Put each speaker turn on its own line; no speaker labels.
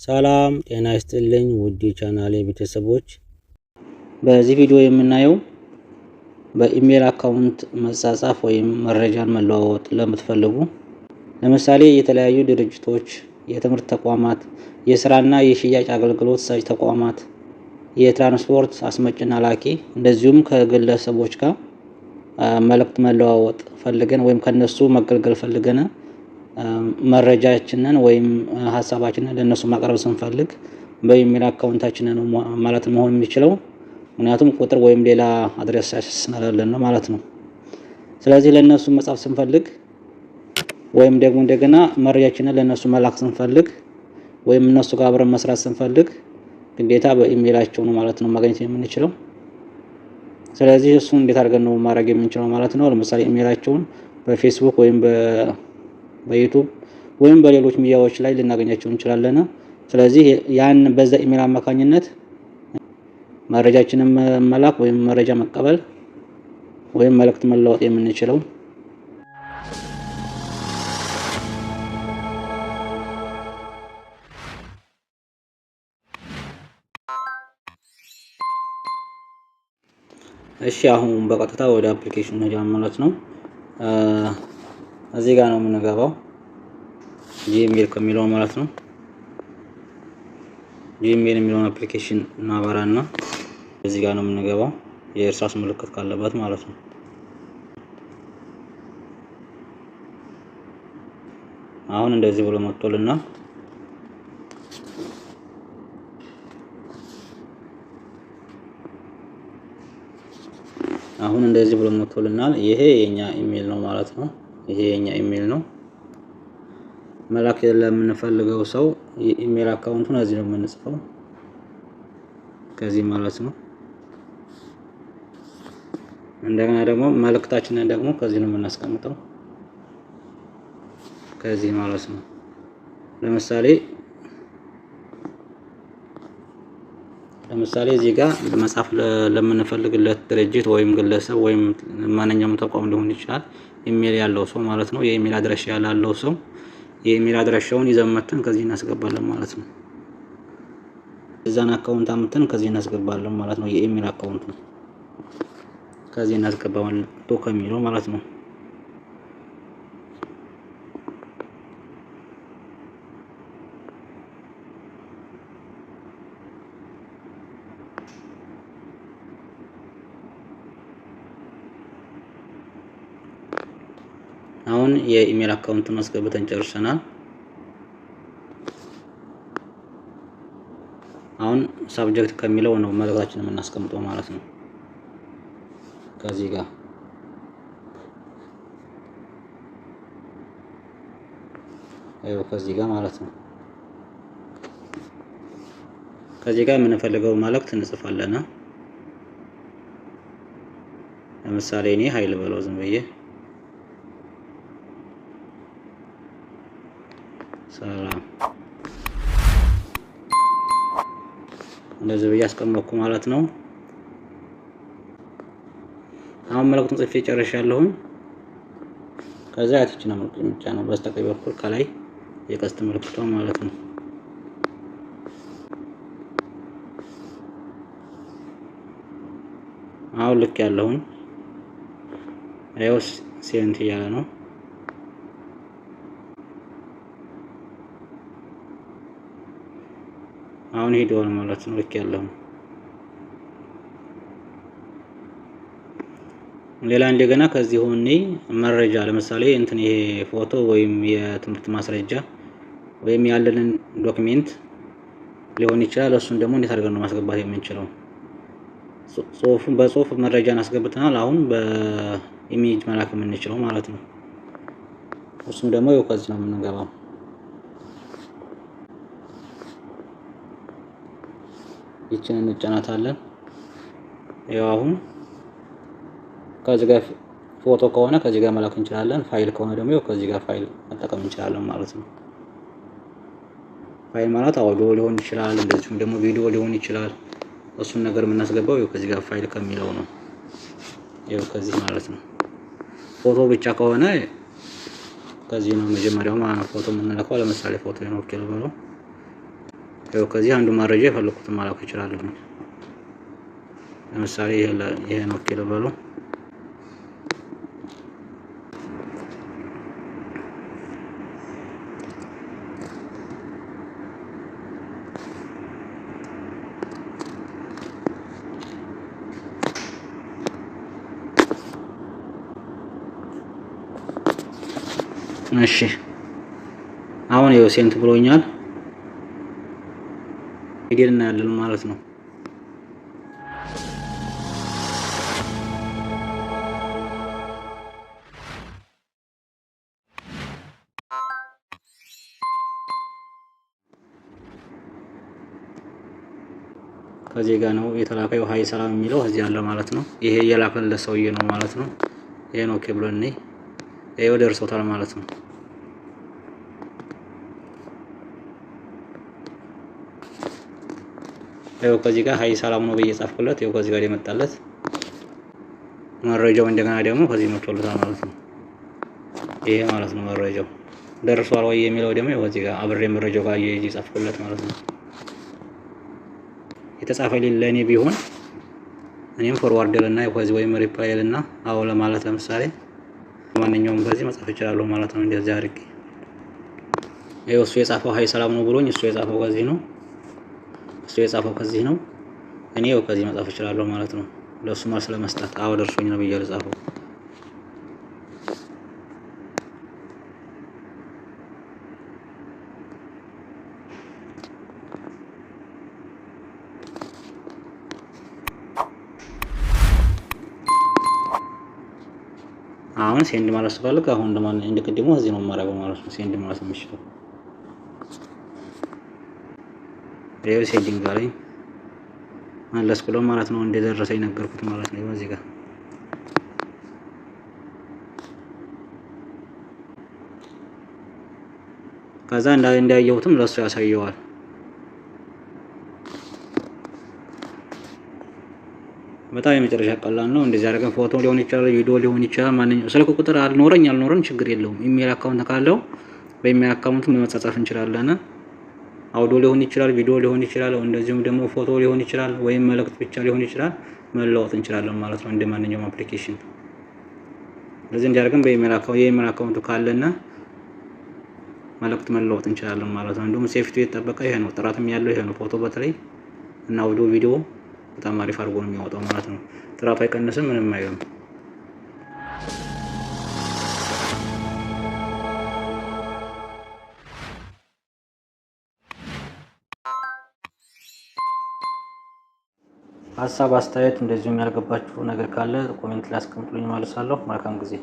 ሰላም ጤና ይስጥልኝ ውድ የቻናሌ ቤተሰቦች፣ በዚህ ቪዲዮ የምናየው በ email account መጻጻፍ ወይም መረጃን መለዋወጥ ለምትፈልጉ፣ ለምሳሌ የተለያዩ ድርጅቶች፣ የትምህርት ተቋማት፣ የስራና የሽያጭ አገልግሎት ሰጪ ተቋማት፣ የትራንስፖርት አስመጭና ላኪ፣ እንደዚሁም ከግለሰቦች ጋር መልእክት መለዋወጥ ፈልገን ወይም ከነሱ መገልገል ፈልገን መረጃችንን ወይም ሀሳባችንን ለእነሱ ማቅረብ ስንፈልግ በ email account ኣችንን ነው ማለት መሆን የሚችለው። ምክንያቱም ቁጥር ወይም ሌላ address ስላሌለን ነው ማለት ነው። ስለዚህ ለእነሱ መጻፍ ስንፈልግ ወይም ደግሞ እንደገና መረጃችንን ለእነሱ መላክ ስንፈልግ ወይም እነሱ ጋር አብረን መስራት ስንፈልግ ግዴታ በኢሜይላቸው ነው ማለት ነው ማግኘት የምንችለው። ስለዚህ እሱን እንዴት አድርገን ነው ማድረግ የምንችለው ማለት ነው። ለምሳሌ ኢሜይላቸውን በፌስቡክ ወይም በ YouTube ወይም በሌሎች ሚዲያዎች ላይ ልናገኛቸው እንችላለን። ስለዚህ ያን በዛ ኢሜይል አማካኝነት መረጃችንን መላክ ወይም መረጃ መቀበል ወይም መልእክት መለወጥ የምንችለው። እሺ፣ አሁን በቀጥታ ወደ application ኑ እንሄዳለን ማለት ነው። እዚህ ጋር ነው የምንገባው፣ Gmail ከሚለው ማለት ነው። Gmail የሚለውን application እናበራና እዚህ ጋር ነው የምንገባው፣ የእርሳስ ምልክት ካለበት ማለት ነው። አሁን እንደዚህ ብሎ መጥቶልናል። አሁን እንደዚህ ብሎ መጥቶልናል። ይሄ የኛ ኢሜል ነው ማለት ነው። ይሄ የኛ ኢሜል ነው። መላክ ለምንፈልገው ሰው የ email account ኡን እዚህ ነው የምንጽፈው፣ ከዚህ ማለት ነው። እንደገና ደግሞ መልእክታችንን ደግሞ ከዚህ ነው የምናስቀምጠው፣ ከዚህ ማለት ነው። ለምሳሌ እዚህ ጋር መጻፍ ለምንፈልግለት ድርጅት ወይም ግለሰብ ወይም ማንኛውም ተቋም ሊሆን ይችላል፣ ኢሜል ያለው ሰው ማለት ነው። የኢሜል አድራሻ ያለው ሰው የኢሜል አድራሻውን ይዘን መተን ከዚህ እናስገባለን ማለት ነው። እዛን account አምጥተን ከዚህ እናስገባለን ማለት ነው። የ email account ኡ ከዚህ እናስገባለን to ከሚለው ማለት ነው። አሁን የ email account ኡን አስገብተን ጨርሰናል። አሁን subject ከሚለው ነው መልእክታችንን የምናስቀምጠው ማለት ነው። ከዚህ ጋር ይኸው ከዚህ ጋር ማለት ነው። ከዚህ ጋር የምንፈልገው መልእክት እንጽፋለን። ለምሳሌ እኔ hi ልበለው ዝም ብዬ፣ ሰላም፣ እንደዚህ ብዬ አስቀመጥኩ ማለት ነው። አሁን መልእክቱን ጽፌ ጨርሻለሁኝ። ከዛ ያትችን ምርጫ ነው በስተቀኝ በኩል ከላይ የቀስት ምልክቷ ማለት ነው። አሁን ልክ ያለሁኝ፣ ይኸው sent እያለ ነው። አሁን ሄደዋል ማለት ነው። ልክ ያለሁ። ሌላ እንደገና ከዚህ ሆኔ መረጃ፣ ለምሳሌ እንትን ይሄ ፎቶ ወይም የትምህርት ማስረጃ ወይም ያለንን document ሊሆን ይችላል። እሱን ደግሞ እንዴት አድርገን ነው ማስገባት የምንችለው? ጽሁፉን በጽሁፍ መረጃን አስገብተናል። አሁን በ image መላክ የምንችለው ማለት ነው። እሱም ደግሞ ይኸው ከዚህ ነው የምንገባው። ይችን እንጫናታለን። ያው አሁን ከዚህ ጋር ፎቶ ከሆነ ከዚህ ጋር መላክ እንችላለን። ፋይል ከሆነ ደግሞ ያው ከዚህ ጋር ፋይል መጠቀም እንችላለን ማለት ነው። ፋይል ማለት አውዲዮ ሊሆን ይችላል፣ እንደዚሁም ደግሞ ቪዲዮ ሊሆን ይችላል። እሱን ነገር የምናስገባው ያው ከዚህ ጋር ፋይል ከሚለው ነው። ያው ከዚህ ማለት ነው። ፎቶ ብቻ ከሆነ ከዚህ ነው መጀመሪያው ማለት ነው ፎቶ የምንልከው። ለምሳሌ ፎቶ ነው፣ okay ልበለው። ይኸው ከዚህ አንዱ መረጃ የፈለኩትን መላክ እችላለሁ። ለምሳሌ ይሄን okay ልበሉ። እሺ አሁን ይኸው sent ብሎኛል። ሄደን እናያለን ማለት ነው። ከዚህ ጋር ነው የተላከው። Hi ሰላም የሚለው እዚህ አለ ማለት ነው። ይሄ የላከለት ሰውዬ ነው ማለት ነው። ይሄን okay ብሎ እኔ ይሄው ደርሶታል ማለት ነው። ይኸው ከዚህ ጋር hi ሰላም ነው ብዬ ጻፍኩለት። ይኸው ከዚህ ጋር የመጣለት መረጃው እንደገና ደግሞ ከዚህ መጥቶለታል ማለት ነው። ይሄ ማለት ነው መረጃው ደርሷል ወይ የሚለው ደግሞ ይኸው እዚህ ጋር አብሬ መረጃው ጋር እየጻፍኩለት ማለት ነው። የተጻፈልኝ ለእኔ ቢሆን እኔም forward ልና ከዚህ ወይም reply ልና አዎ ለማለት ለምሳሌ ማንኛውም ከዚህ መጻፍ እችላለሁ ማለት ነው። እንደዚህ አድርጌ ይኸው እሱ የጻፈው hi ሰላም ነው ብሎኝ እሱ የጻፈው ከዚህ ነው። እሱ የጻፈው ከዚህ ነው። እኔ ይኸው ከዚህ መጻፍ እችላለሁ ማለት ነው። ለእሱ መልስ ለመስጠት አዎ ደርሶኝ ነው ብዬ ልጻፈው። አሁን send ማለት ስፈልግ አሁን እንደ ቅድሙ እዚህ ነው የማደርገው ማለት ነው። Send ማለት የምችለው ይኸው sending አለኝ መለስኩለት ማለት ነው። እንደደረሰኝ ነገርኩት ማለት ነው። እዚህ ጋር ከዛ እንዳየሁትም ለሱ ያሳየዋል። በጣም የመጨረሻ ቀላል ነው። እንደዚህ አድርገን ፎቶ ሊሆን ይችላል፣ ቪዲዮ ሊሆን ይችላል። ማንኛውም ስልክ ቁጥር አልኖረኝ አልኖረን ችግር የለውም። email account ካለው በ email account መጻጻፍ እንችላለን። አውዶ ሊሆን ይችላል፣ ቪዲዮ ሊሆን ይችላል፣ እንደዚሁም ደግሞ ፎቶ ሊሆን ይችላል፣ ወይም መልእክት ብቻ ሊሆን ይችላል። መለዋወጥ እንችላለን ማለት ነው እንደ ማንኛውም application። ስለዚህ እንዲያደርገን በ email account የ email account ኡ ካለና መልእክት መለዋወጥ እንችላለን ማለት ነው። እንዲሁም safety የተጠበቀ ይሄ ነው፣ ጥራትም ያለው ይሄ ነው። ፎቶ በተለይ እና አውዲዮ ቪዲዮ በጣም አሪፍ አድርጎ ነው የሚያወጣው ማለት ነው። ጥራቱ አይቀንስም፣ ምንም አይልም። ሀሳብ አስተያየት፣ እንደዚሁም ያልገባችሁ ነገር ካለ comment ላይ አስቀምጡልኝ፣ መልሳለሁ። መልካም ጊዜ።